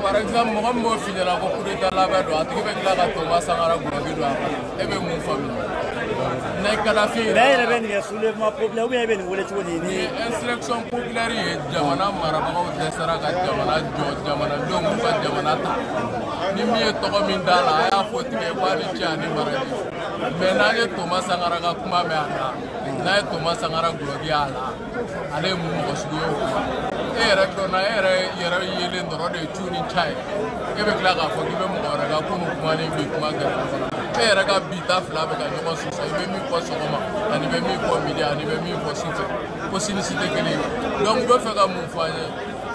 Par exemple, mɔgɔ min b'o f'i ɲɛna ko coup d'état labɛn don, a tigi bɛ tila ka Thomas Sankara guloki don a kan, e bɛ mun faamuya? Ne Kadafi. Mais e yɛrɛ bɛ nin kɛ soulèvement populaire ou bien e bɛ nin wele cogo di ni? Insurrection populaire ye jamana marabagaw dɛsɛra ka jamana jɔ, jamanadenw k'u ka jamana ta. Ni min ye tɔgɔ min d'a la, a y'a fɔ tigɛ k'a ni ce ani baraji. Mais n'an ye Thomas Sankara ka kuma mɛn a la, n'a ye Thomas Sankara guloki a la, ale ye mun mɔgɔ sugu ye o kuma? E yɛrɛ dɔnna, e yɛrɛ yɛrɛ yelen dɔrɔn de ye cu ni ca ye. E bɛ tila k'a fɔ k'i bɛ mɔgɔ wɛrɛ ka kunun kuma ni bi kuma gɛrɛ ɲɔgɔn na. E yɛrɛ ka bi ta fila bɛ ka ɲɔgɔn sɔsɔ. I bɛ min fɔ sɔgɔma ani bɛ min fɔ midi ani bɛ min fɔ sufɛ, ko sini si tɛ kelen ye. Donc u bɛ fɛ ka mun fɔ an ye?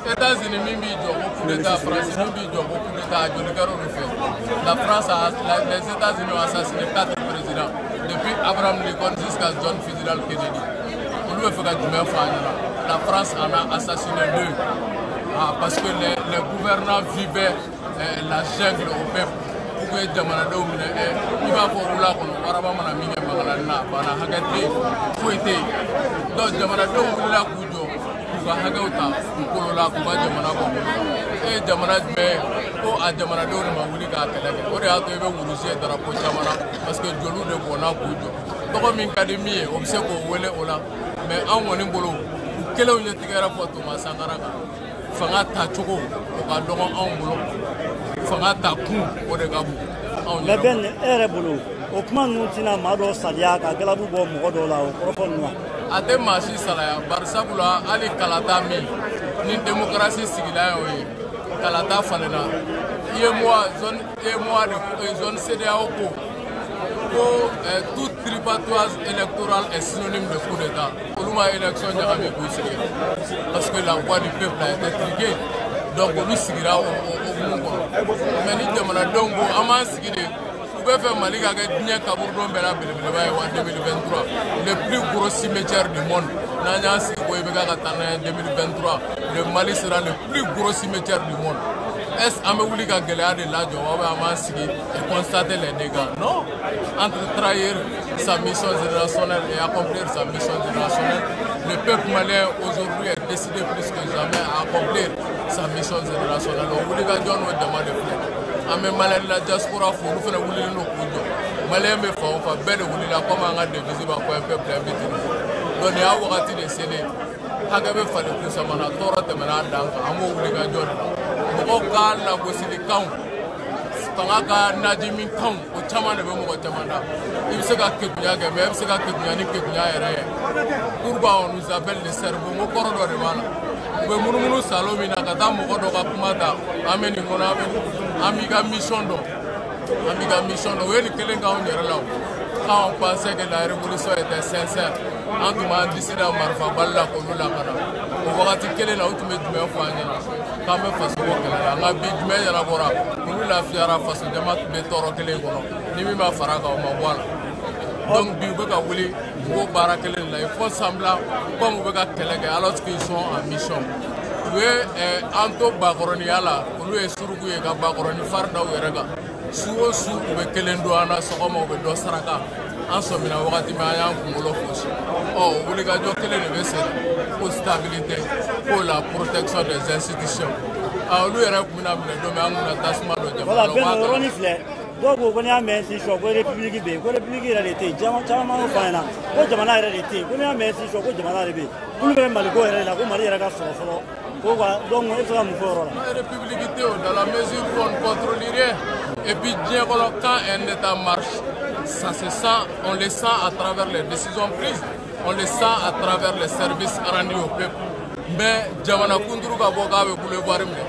États-Unis min b'i jɔ ko coup d'état, France min b'i jɔ ko coup d'état, a joli kɛra olu fɛ? La France a, la, les États-Unis ont assassiné quatre présidents depuis Abraham Lincoln jusqu'à John Fitzgerald Kennedy. Olu bɛ fɛ ka jumɛn fɔ an ɲɛna? La France en a assassiné deux, ah, parce que les gouvernants vivaient la jungle au peuple. U ye jamanadenw minɛ, i b'a fɔ wula kɔnɔ waraba mana min kɛ magalani na, a banna, hakɛ tɛ yen, foyi tɛ yen. Donc jamanadenw wulila k'u jɔ k'u ka hakɛw ta u kolo la, k'u ka jamana bɔ bolo la. E ye jamana jumɛn ye ko a jamanadenw de ma wuli k'a kɛlɛ kɛ? O de y'a to i bɛ wurusi ye drapeau caman na, parce que joliw de bɔnna k'u jɔ. Tɔgɔ min ka di min ye, o bɛ se k'o wele o la. Mais anw kɔni bolo, u kelenw ye tigɛrɛ fɔ Thomas Sankara kan. Fanga tacogo, o ka dɔgɔ anw bolo. Fanga ta kun, o de ka bon anw Mais yɛrɛ. Ben, e yɛrɛ bolo, o kuma ninnu tɛna maa dɔw saliya ka galabu bɔ mɔgɔ dɔw la, o kɔrɔfɔ ninnu wa? A tɛ maa si salaya, bari sabula hali kalata min ni démocratie sigila ye, o ye kalata falenna UEMOA, zone UEMOA de zone CEDEAO ko toute tripatouillage électorale est synonyme de coup d'état. Olu ma élection ɲagami k'u sigi parce que la voix du peuple a été truquée. Donc olu sigira o hukumu kɔnɔ. Mais ni jamanadenw ko an b'an sigi de, u bɛ fɛ Mali ka kɛ diɲɛ kaburudon bɛɛ la belebeleba ye wa 2023, le plus gros cimetière du monde. N'an y'an sigi ko i bɛ ka taa n'a ye 2023, le Mali sera le plus gros cimetière du monde. Est-ce an bɛ wuli ka gɛlɛya de lajɔ wa, ou bien an b'an sigi et constater les dégâts? Non. Entre trahir sa mission générationnelle et accomplir sa mission générationnelle, le peuple malien aujourd'hui est décidé plus que jamais à accomplir sa mission générationnelle. O wulikajɔ n'o jama de filɛ. An bɛ malien la diaspora fo, olu fana wulilen don k'u jɔ. Malien bɛ fan o fan, bɛɛ de wulila, comme an ka devise b'a fɔ, un peuple, un but. Donc nin y'a wagati de selen. Hakɛ bɛ falen kusamana, tɔɔrɔ tɛmɛna a dan kan. An b'o wulikajɔ de la. Mɔgɔw ka lagosilikanw, fanga ka najimikanw, o caman de bɛ mɔgɔ caman da. I bɛ se ka kekunya kɛ, mais e bɛ se ka kekunya ni kekunya yɛrɛ ye. Pourquoi on nous appelle le cerveau? N ko kɔrɔ dɔ de b'a la. U bɛ munumunu salon min na ka taa mɔgɔ dɔ ka kuma ta, an bɛ nin kɔnɔ, an bɛ an b'i ka mission dɔn, an b'i ka mission dɔn. O ye nin kelen k'anw yɛrɛ la. O quand on pensait que la révolution était sincère, an tun b'an disi da marifa bali la k'olu lakana. O wagati kelen na, u tun bɛ jumɛn fɔ an ɲɛna? K'an bɛ faso ko kɛlɛ la. Nka bi, jumɛn ɲɛnabɔra? Olu lafiyara, faso jama tun bɛ tɔɔrɔ kelen kɔnɔ. Ni min ma fara kan, o ma bɔ a la. Donc bi, u bɛ ka wuli, u b'o baara kelen de la. Ils font semblant comme u bɛ ka kɛlɛ kɛ alors qu'ils sont en mission. U ye an to bakɔrɔniya la, olu ye suruku ye ka bakɔrɔni fari da u yɛrɛ kan. Su o su, u bɛ kelen don an na, sɔgɔma u bɛ dɔ saraka. An sɔmina wagati min, an y'an kunkolo fosi. Ɔ wulikajɔ kelen de bɛ sen na, ko stabilité, ko la protection des institutions. A olu yɛrɛ tun bɛna minɛ don min, an kun na tasuma don jamana Voilà. la, u Ben, b'a o kalama. yɔrɔnin filɛ, dɔw ko ko n'i y'a mɛn institution, ko république bɛ yen, ko république yɛrɛ de tɛ yen. Caman caman y'o fɔ an ɲɛna ko jamana yɛrɛ de tɛ yen, ko n'i y'a mɛn institution, ko jamana de bɛ yen. Olu bɛ Maliko yɛrɛ de la, ko Mali yɛrɛ ka sɔrɔ fɔlɔ, ko ka. Donc e bɛ se ka mun fɔ o yɔrɔ la? République tɛ o, dans la mesure où on ne contrôle rien. Et puis diɲɛ kɔnɔ, quand un État marche, ça se sent, on le sent à travers les décisions prises, on le sent à travers les services rendus au peuple. Mais jamana kunturu ka bɔ k'a bɛ boulevard minɛ,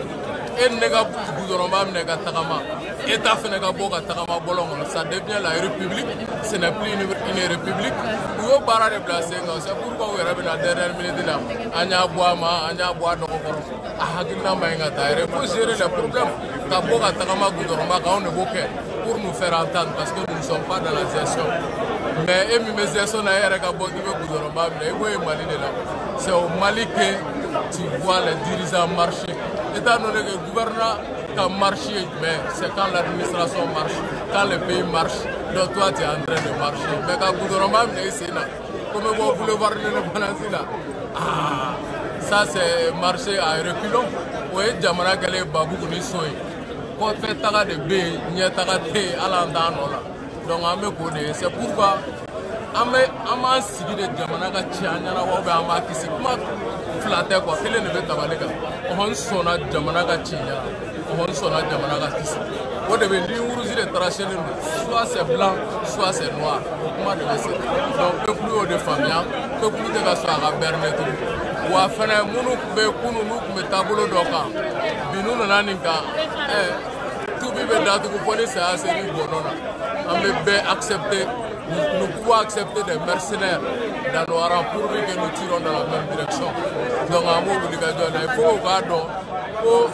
e ni ne ka goudronba minɛ ka tagama, État fɛnɛ ka bɔ ka tagama bɔlɔn kɔnɔ, ça devient la république, ce n'est plus une république. U y'o baara de bila sen kan. C'est pourquoi u yɛrɛ bɛna dernière minute la, an y'a bɔ a ma, an y'a bɔ a dɔgɔ kɔrɔ, a hakilina ma ɲi ka taa yɛrɛ. Il faut gérer les problèmes. Ka bɔ ka tagama goudronba kan, anw de b'o kɛ pour nous faire entendre, parce que nous ne sommes pas dans la gestion. Mais e min bɛ gestion na, e yɛrɛ ka bɔ k'i bɛ goudronba minɛ, i b'o ye Mali de la. C'est au Mali que tu vois les dirigeants marcher. Étant donné que gouvernement ka marche ye jumɛn? C'est quand l'administration marche, quand le pays marche. Donc toi, tu es en train de marcher, mais ka goudronba minɛ i sen na ko n bɛ bɔ boulevard de l'Indépendance la, ah, ça c'est marcher à reculons. O ye jamana kɛlen babugu ni so ye. Kɔfɛ taga de bɛ yen, ɲɛtaga tɛ yen, hali an t'an nɔ la. Donc an bɛ k'o de ye. C'est pourquoi an bɛ an b'an sigi de jamana ka ci an ɲɛna wa, an b'a kisi. Kuma fila tɛ quoi, kelen de bɛ tabali kan. Ɔhɔn, n sɔnna jamana ka ci ɲɛna, ɔhɔn, n sɔnna jamana ka kisi. O de bɛ ligne rouge de tracé len don, soit c'est blanc, soit c'est noir, o kuma de bɛ se. Donc peuple y'o de faamuya, peuple tɛ ka sɔn a ka berner tugun. Wa fɛnɛ, minnu tun bɛ kunun, n'u tun bɛ taabolo dɔ kan, bi n'u nana nin kan, tubi bɛ datugu fo ni saya ser'i gɔnɔ na. An bɛ bɛɛ accepter. Nous pouvons accepter des mercenaires dans nos rangs pourvu que nous tirons dans la même direction. Donc an b'o wuli ka jɔ la. Il faut k'a dɔn ko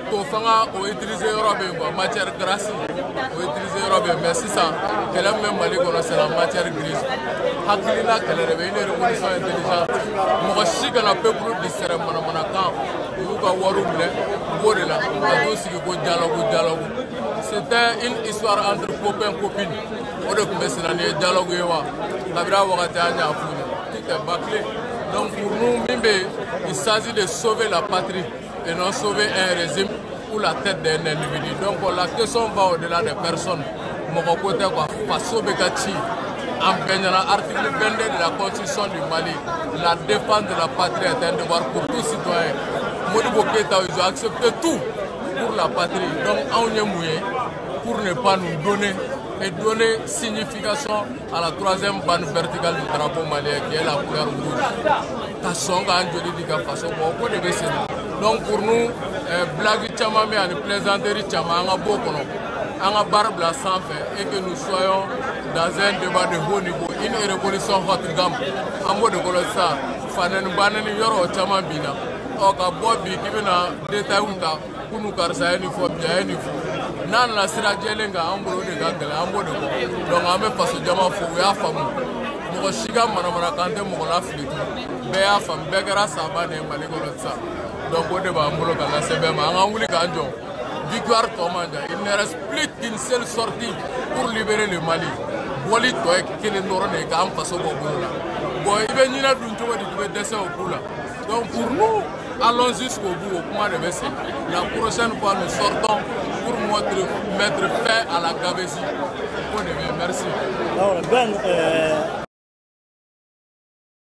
to fanga o utiliser yɔrɔ bɛ yen quoi, matière grasse o utiliser yɔrɔ bɛ yen. Mais sisan, kɛlɛ min bɛ Mali kɔnɔ, c'est la matière grise. Hakilina kɛlɛ de bɛ, une révolution intelligente. Mɔgɔ si kana peuple distraire manamanakan. U y'u ka wariw minɛ, u b'o de la ka t'u sigi ko dialogue, dialogue. C'était une histoire entre copains, copines, o de tun bɛ sen na. Nin ye dialogue ye wa? Kabini a wagati an y'a f'u ɲɛna, tout est bâclé. Donc pour nous, min bɛ yen, il s'agit de sauver la patrie et non sauver un régime ou la tête d'un individu. Donc la question va au-delà des personnes. Mɔgɔ ko tɛ quoi, faso bɛ ka ci an bɛɛ ɲɛna. Article 22 de la Constitution du Mali, la défense de la patrie est un devoir pour tout citoyen. Modibo Keïta, ils ont accepté tout pour la patrie. Donc anw ye mun ye pour ne pas nous donner et donner signification à la troisième bande verticale du drapeau malien, qui est la couleur rouge, ka sɔn k'an joli di ka faso bɔ, o ko de bɛ sen na. Donc pour nous, blague caman bɛ ani plaisanterie caman, an ka bɔ o kɔnɔ, an ka baara bila sanfɛ et que nous soyons dans un débat de haut niveau, une révolution haute gamme. An b'o de kɔnɔ sisan. Fanɛni banɛni yɔrɔ o caman binna. Ɔ ka bɔ bi k'i bɛna détail ta, kunu karisa ye nin fɔ, bi a ye nin fɔ, n'a nana sira jɛlen kan, an bolo o de ka gɛlɛn, an b'o de kɔ. Donc an bɛ faso jama fo, u y'a faamu. Mɔgɔ si ka manamanakan tɛ mɔgɔ lafili tugun, bɛɛ y'a faamu, bɛɛ kɛra saba de ye Mali kɔnɔ sisan. Donc o de b'an bolo ka lase bɛɛ ma. An k'an wuli k'an jɔ, victoire tɔ man jan. Il ne reste plus qu'une seule sortie pour libérer le Mali. Bɔli tɔ ye kelen dɔrɔn de ye, k'an faso bɔ bolo la. Bon, i bɛ ɲinɛ dun cogo di k'i bɛ dɛsɛ o ku la? Donc pour nous, allons jusqu'au bout, o kuma de bɛ sen. La prochaine fois, nous sortons pour mettre fin à la gabegie. O de bɛ. Merci. Ben.